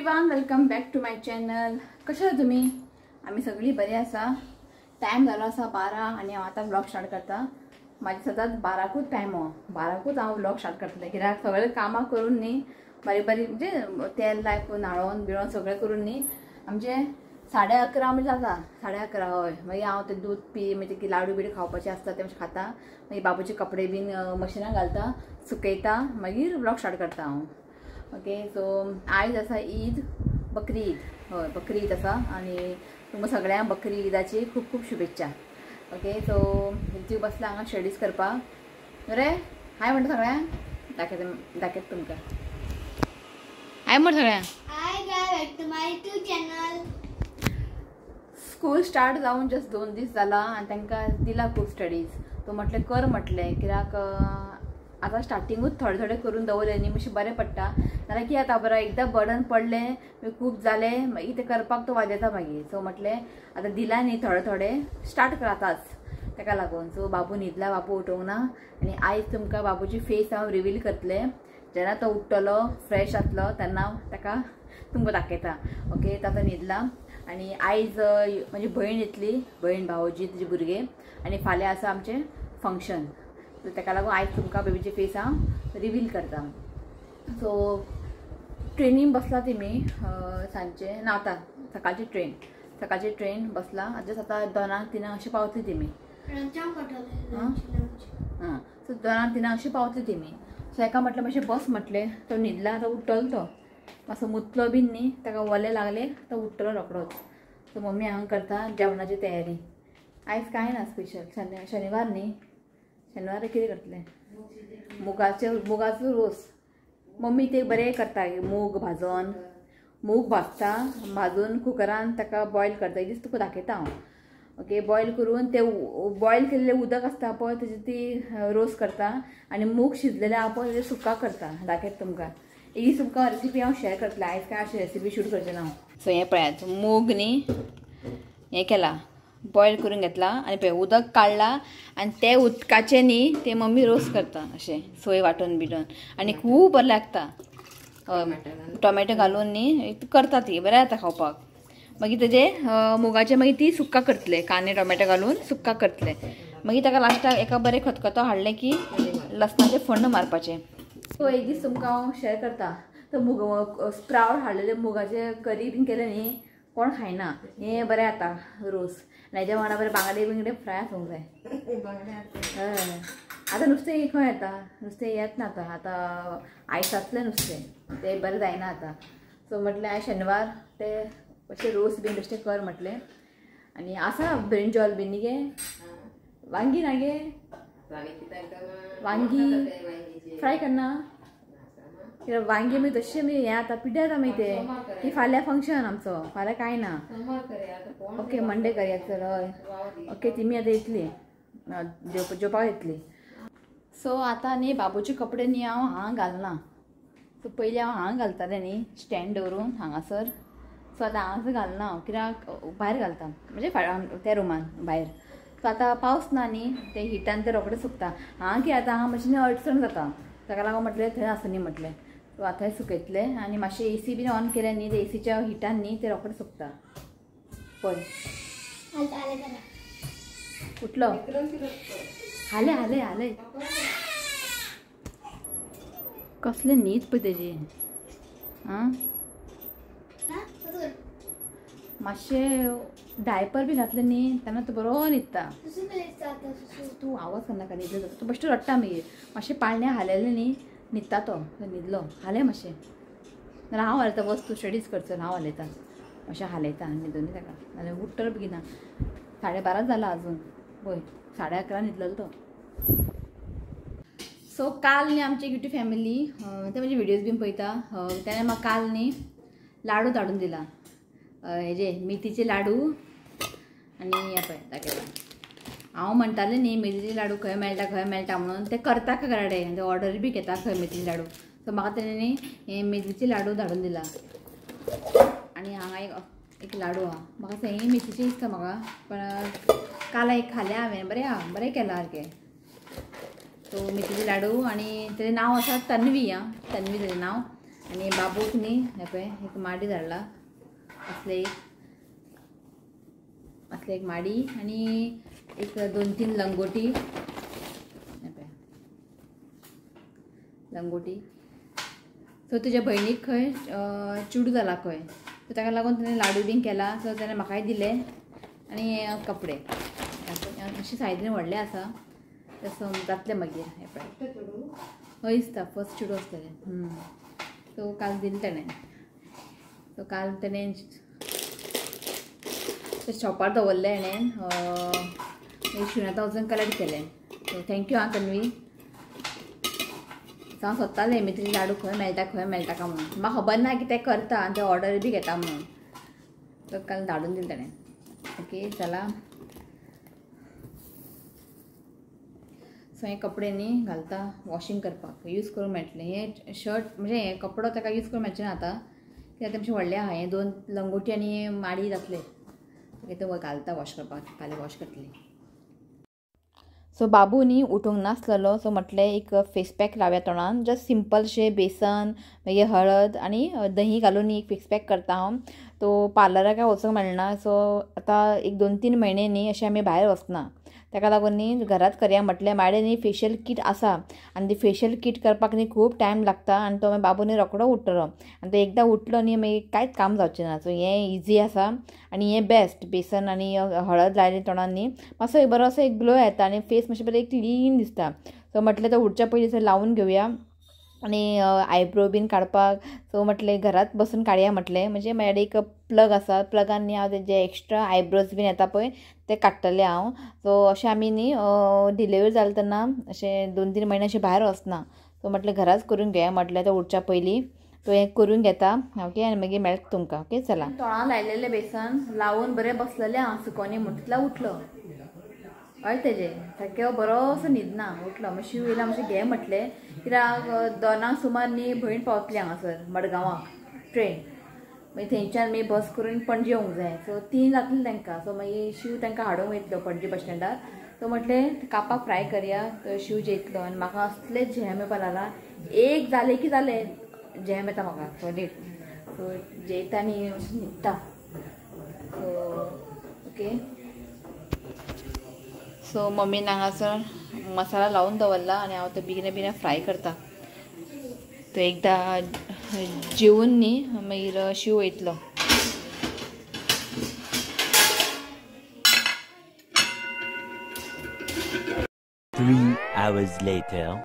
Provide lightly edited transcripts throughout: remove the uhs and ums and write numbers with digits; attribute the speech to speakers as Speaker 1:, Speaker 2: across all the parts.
Speaker 1: Everyone, welcome back to my channel. कशे आसा तुमी? आमी सगळीं बरी आसा. टायम जालो आसा 12 आनी हांव आतां व्लॉग स्टार्ट करता. म्हाजे सदांच 12कूच टायम हो, 12कूच हांव व्लॉग स्टार्ट करतलें. कित्याक सगळें कामां करून न्ही, बारीक बारीक म्हणजे तेल लायक न्हाळोन बिळोन सगळें करून न्ही आमचें 11:30 म्हणजे जाता. 11:30 हय. मागीर हांव तें दूद पी, मागीर ते लाडू बिडू खावपाचे आसता ते मातशें खाता, मागीर बाबूचे कपडे बीन मशिनान घालता, सुकयता, मागीर व्लॉग स्टार्ट करता हांव. ओके, सो आयज आसा ईद, बकरी ईद. हय, बकरी ईद आसा आनी तुमकां सगळ्यांक बकरी ईदाची खूब खूब शुभेच्छा. ओके, सो जीव बसला हांगा स्टडीज करपाक. रे हाय म्हणटा सगळ्यांक, दाखयता दाखयता तुमकां. हाय म्हण सगळ्यांक.
Speaker 2: Hi guys, back to my YouTube channel.
Speaker 1: School start जावन जस्ट 2 दीस जाला आनी तांकां दिला खूब स्टडीज. तो म्हटलें कर म्हटलें, कित्याक आतां स्टार्टिंगूच थोडे थोडे करून दवरलें न्ही मातशें बरें पडटा. नाल्यार कितें जाता बरें, एकदां बर्डन पडलें मागीर खूब जालें, मागीर तें करपाक तो वाजेता मागीर. सो म्हटलें आतां दिला न्ही थोडे थोडे स्टार्ट कर आतांच, ताका लागून. सो बाबू न्हिदला, बाबू उठोवंक ना आनी आयज तुमकां बाबूची फेस हांव रिवील करतलें. जेन्ना तो उठ्ठलो फ्रेश जातलो तेन्ना ताका तुमकां दाखयता. ओके, तो आतां न्हिदला आनी आयज म्हजी भयण येतली, भयण भावोजी तुजे भुरगे, आनी फाल्यां आसा आमचें फंक्शन. सो ताका लागून आयज तुमकां बेबीची फेस हांव रिवील करता. सो ट्रेनीन बसला तेमी सांजचे ना, आतां सकाळची ट्रेन, सकाळची ट्रेन बसला. जस्ट आतां 2-3 अशें पावतली तेमी. हां, सो 2-3 अशें पावतली तेमी. सो एका म्हटलें मातशें बस म्हटलें, तो न्हिदला, तो उठ्ठलो, तो मातसो मुतलो बीन न्ही, ताका वोले लागले, तो उठ्ठलो रोकडोच. सो मम्मी हांगा करता जेवणाची तयारी. आयज कांय ना स्पेशल, शनिवार न्ही, शनिवार कितें करतलें? मुगाचो रोस मम्मी ते बरें करता. मूग भाजून, मूग भाजता, भाजून कुकरान ताका बॉयल करता. एक दीस तुका दाखयता हांव. ओके, बॉयल करून ते बॉयल केल्लें उदक आसता पळय तेजी ती रोस करता, आनी मूग शिजलेले आहा पळय तेजें सुका करता. दाखयता तुमकां एक दीस, तुमकां रेसिपी हांव शेअर करतलें. आयज काय अशी रेसिपी शूट करचें ना हांव. सो हें पळयात, मूग न्ही हें केला, बॉयल करून घेतला आनी पळय उदक काडला आनी ते उदकाचें न्ही ते मम्मी रोस करता अशें सोय वांटून बिटून, आनी खूब बरें लागता. टोमॅटो घालून न्ही करता ती, बरें जाता खावपाक. मागीर तेजे मुगाचे मागीर ती सुक्का करतले, कांदे टोमॅटो घालून सुक्का करतले. मागीर ताका लास्टाक एका बरें खतखतो हाडलें की लसणाचें फोण्ण मारपाचें. सो एक दीस तुमकां हांव शेअर करता. तो मुग स्प्रावट हाडलेले मुगाचे करी बीन केलें न्ही, कोण खायना, हें बरें जाता रोस. आनी हेज्या वांगडा बरें बांगडे बिंगडे फ्राय आसूंक जाय. हय, आतां नुस्तें खंय येता? नुस्तें येत ना आतां, आतां आयसांतलें नुस्तें तें बरें जायना आतां. सो म्हटलें आयज शेनवार तें अशें रोस बीन बेश्टें कर म्हटलें. आनी आसा ब्रिंजॉल बीन न्ही गे, वांगी ना गे, वांगी फ्राय करना. कित्याक वांगी मागीर तशें मागीर हें आतां पिड्ड्यार जाता मागीर तें, की फाल्यां फंक्शन आमचो, फाल्यां कांय ना. ओके, मंडे करया चल. हय, ओके, तिमी आतां येतली जेवपाक येतली. सो आतां न्ही बाबूचे कपडे न्ही हांव हांगा घालना. सो पयलीं हांव हांगा घालतालें न्ही स्टँड दवरून हांगासर. सो आतां हांगासर घालना हांव, कित्याक भायर घालता, म्हणजे त्या रुमान भायर. सो आतां पावस ना न्ही, ते हिटान ते रोखडें सुकता. हांगा कितें आतां हांगा मातशें अडचण जाता, ताका लागून म्हटलें थंय आसूं न्ही म्हटलें. सो आतां सुकयतलें आनी मातशें एसी बीन ऑन केलें न्ही, ते एसीच्या हिटान न्ही ते रोखडें सुकता. पळय उठलो, हाले हाले हाले, कसले न्हीद पळय तेजी. आं, मातशें डायपर बी घातलें न्ही तेन्ना तो बरो न्हिदता. तूं आवाज करनाका, न्हिदलो जाता तो बेश्टो रडटा मागीर. मातशें पाळण्या हालयलें न्ही न्हिदता तो, न्हिदलो हालय मातशें. नाल्यार हांव हालयता, वच तूं स्टडीज करचो, हांव हालयता मातशें, हालयता न्हिदून ताका, नाल्यार उठ्ठलो बेगिना. 12:30 जाला अजून, पळय 11:30 न्हिदलेलो तो. सो काल न्ही आमची युट्यूब फॅमिली ते म्हजे व्हिडियोज बीन पळयता, तेणें म्हाका काल न्ही लाडू धाडून दिला, हेजे मेथीचे लाडू. आनी हें पळय दाखयता. हांव म्हणटालें न्ही मेथीचे लाडू खंय मेळटा खंय मेळटा म्हणून, ते करता घराडे, ते ऑर्डर बी घेता खंय मेथीचे लाडू. सो म्हाका तेणें न्ही हे मेथीचे लाडू धाडून दिला. आनी हांगा एक लाडू आहा, म्हाका सगळीं मेथीचे दिसता म्हाका, पण काल एक खालें हांवें, बरें आहा, बरें केलां सारकें. सो मेथीचे लाडू, आनी तेजें नांव आसा तन्वी. आं, तन्वी तेजें नांव. आनी बाबूक न्ही हें पळय एक माडी धाडला असले एक असले एक माडी आनी एक 2-3 लंगोटी हें पळय लंगोटी. सो तुज्या भयणीक खंय चेडूं जाला खंय सो ताका लागून ताणें लाडू बीन केला. सो ताणें म्हाकाय दिले आनी कपडे अशे सायडीन व्हडले आसा तसो जातले मागीर हें पळय हय दिसता फर्स्ट चेडूं आसतलें. सो काल दिलें ताणें. सो काल ताणें शॉपार दवरलें हाणें शिवनाथा वचून कलेक्ट केलें. सो thank you आं तन्वी. सो हांव सोदतालें मित्री लाडू खंय मेळटा खंय मेळटा काय म्हणून म्हाका खबर ना की ते करता आनी ते ऑर्डर बी घेता म्हणून. सो काल धाडून दिलें ताणें. ओके चला. सो हे कपडे न्ही घालता वॉशिंग करपाक यूज करूंक मेळटलें. हे शर्ट म्हणजे हे कपडो ताका यूज करूंक मेळचें ना आतां कित्याक तेमचे व्हडले आहा. हे 2 लंगोटी आनी माडी जातले. ओके ते घालता वॉश करपाक फाल्यां वॉश करतली. सो बाबू न्ही उठूंक नासलेलो. सो म्हटलें एक फेस पॅक लावया तोंडान जस्ट सिंपलशें बेसन मागीर हळद आनी दही घालून एक फेस पॅक करता हांव. तो पार्लराक काय वचूंक मेळना. सो आतां एक 2-3 म्हयने न्ही अशें आमी भायर वचना ताका लागून न्ही घरात करया म्हटलें. म्हाजे न्ही फेशियल किट आसा आनी ती फेशियल किट करपाक न्ही खूब टायम लागता आनी तो मागीर बाबू न्ही रोकडो उठ्ठलो आनी तो एकदां उठलो न्ही मागीर कांयच काम जावचें ना. सो हें इजी आसा आनी हें बेस्ट बेसन आनी हळद लायली तोंडान न्ही मातसो एक बरो असो एक ग्लो येता आनी फेस मातशें बरें क्लीन दिसता. सो म्हटलें तो उठच्या पयलीं लावन घेवया आनी आयब्रो बीन काडपाक. सो म्हटलें घरात बसून काडया म्हटलें. म्हणजे म्हाजे एक प्लग आसा प्लगान न्ही हांव तेजे एक्स्ट्रा आयब्रोज बीन येता पळय ते काडटलें हांव. सो अशें आमी न्ही डिलिव्हरी जालें तेन्ना अशें 2-3 म्हयने अशें भायर वचना. सो म्हटलें घराच करून घेवया म्हटलें तो उठच्या पयलीं. तो हें करून घेता. ओके आनी मागीर मेळटा तुमकां. ओके चला. तोंडाक लायलेलें बेसन लावन बरें बसलेलें हांव सुकोनी म्हूण तितलो उठलो. हय तेजे सारकें बरो असो न्हिदना उठलो मागीर शीव येयला मातशें घे म्हटलें कित्याक 2 सुमार न्ही भयण पावतली हांगासर मडगांवाक ट्रेन. मागीर थंयच्यान मागीर बस करून पणजे येवंक जाय. सो 3 जातलीं तांकां. सो मागीर शीव तांकां हाडूंक वयतलो पणजे बस स्टँडार. सो म्हटलें कापां फ्राय करया तर शीव जेयतलो. आनी म्हाका असलें झेम येवपा लागला एक जालें की जालें झेम येता म्हाका सॉलीड. सो जेयता आनी न्हिदता. So okay. सो मम्मीन हांगासर मसाला लावन दवरला आनी हांव तो बेगिना बेगिना फ्राय करता. तो एकदां जेवन न्ही मागीर शीव वयतलो.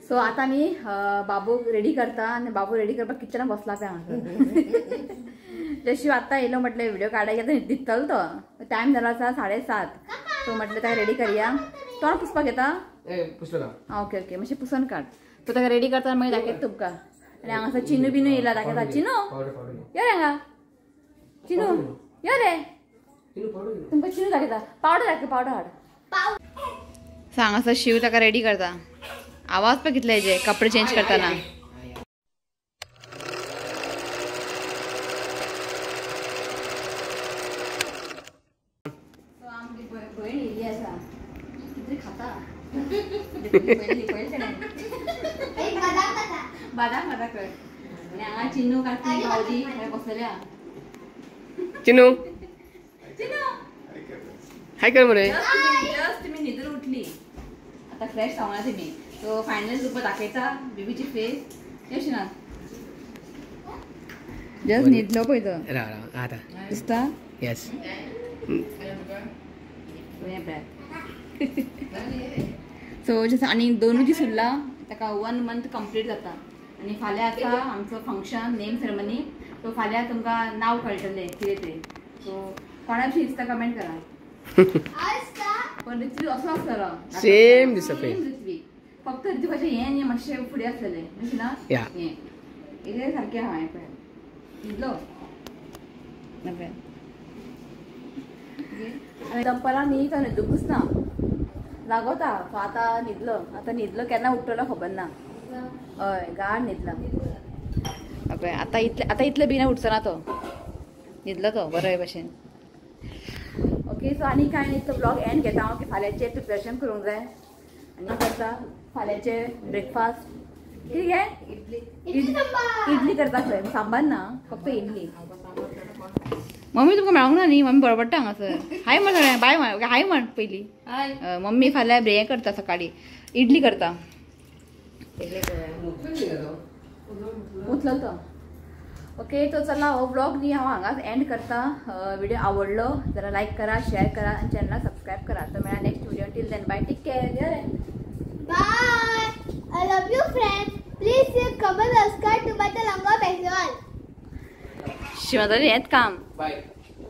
Speaker 1: सो आतां आमी बाबूक रेडी करता आनी बाबू रेडी करपाक किचनाक बसला पळय हांगासर. शीव आतां येयलो म्हटलें व्हिडियो काडाय दिसतलो तो टायम जाला आसा 7:30. सो म्हटलें ताका रेडी करया. तोंड पुसपाक येता? ओके ओके मातशें पुसून काड. सो ताका रेडी करता मागीर दाखयता तुमकां. आनी हांगासर चिनू बिनू येयला दाखयता. चिनू यो रे हांगा. चिनू यो रे तुमकां चिनू दाखयता. पावडर दाखय पावडर हाड. सो हांगासर शीव ताका रेडी करता. आवाज पळय कितले हेजे कपडे चेंज करतना. भयण येयली आसा कितें खाता बादाम खाता खंय. आनी हांगा चिनू काकी भावजी थंय बसलेल्या.
Speaker 3: चिनू
Speaker 1: चिनू
Speaker 3: हाय कर मरे.
Speaker 1: जस्ट मी न्हिदून उठली आतां फ्रेश जावना तेमी. सो फायनली तुमकां दाखयता बेबीची फेस. कशी ना जस्ट न्हिदलो पळय तो
Speaker 3: आतां
Speaker 1: दिसता.
Speaker 3: येस
Speaker 1: सो जसं आनी 2 दीस उरला ताका 1 मंथ कंप्लीट जाता. आनी फाल्यां आसा आमचो फंक्शन नेम सेरेमनी. सो फाल्यां तुमकां नांव कळटलें कितें तें. सो कोणा विशीं दिसता कमेंट करा. पण ऋत्विक असो आसतलो
Speaker 3: सेम दिसता
Speaker 1: सेम ऋत्विक फक्त ऋत्विकाचें हें न्ही मातशें फुडें आसलेलें अशें ना हें हें सारकें आहा हें पळय न्हिदलो पळय. दनपारां न्ही तो न्हिदूंकच ना लागोता. सो आतां न्हिदलो आतां न्हिदलो केन्ना उठ्ठलो खबर ना. हय गाड न्हिदला. पळय आतां इतले आतां इतले बेगीन उठचो ना तो न्हिदलो तो बरो भशेन. ओके सो आनी कांय न्ही तो ब्लॉग एंड घेता हांव की फाल्यांचें प्रिपरेशन करूंक जाय आनी करता फाल्यांचें ब्रेकफास्ट. कितें गे? इडली करता खंय, सांबार ना, फक्त इडली. मम्मी तुमकां मेळोंक ना न्ही, मम्मी बडबडटा हांगासर. हाय म्हण सगळ्यांक, बाय म्हण, हाय म्हण पयली. मम्मी फाल्यां हें करता, सकाळी इडली करता. उतलो तो. ओके तो चला हो व्लॉग न्ही हांव हांगाच एंड करता. व्हिडिओ आवडलो जाल्यार लायक करा, शेअर करा आनी चॅनलाक सबस्क्रायब करा. तर मेळा next video. Till then bye, take care,
Speaker 2: bye. I love you friends. Please comment, subscribe to my Langa festival.
Speaker 1: शिवाजाचें हेंच काम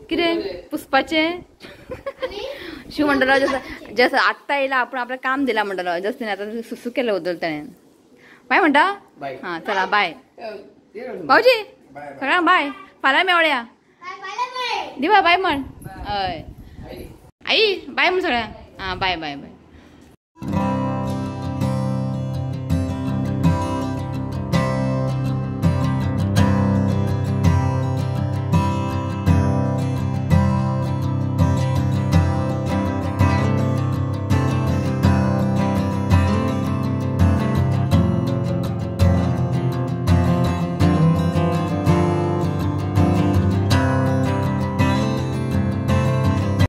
Speaker 1: कितें पुसपाचें. शिव म्हणटलो जसं जसं आत्तां येयला आपूण आपलें काम दिलां म्हणटलो, जस्ट आतां सुसू केलें उदल ताणें. बाय म्हणटा. हां चला बाय भाऊजी, सगळ्यांक बाय. फाल्यां मेवळया. दिवा बाय म्हण. हय आई बाय म्हण सगळ्यांक. हां बाय बाय बाय.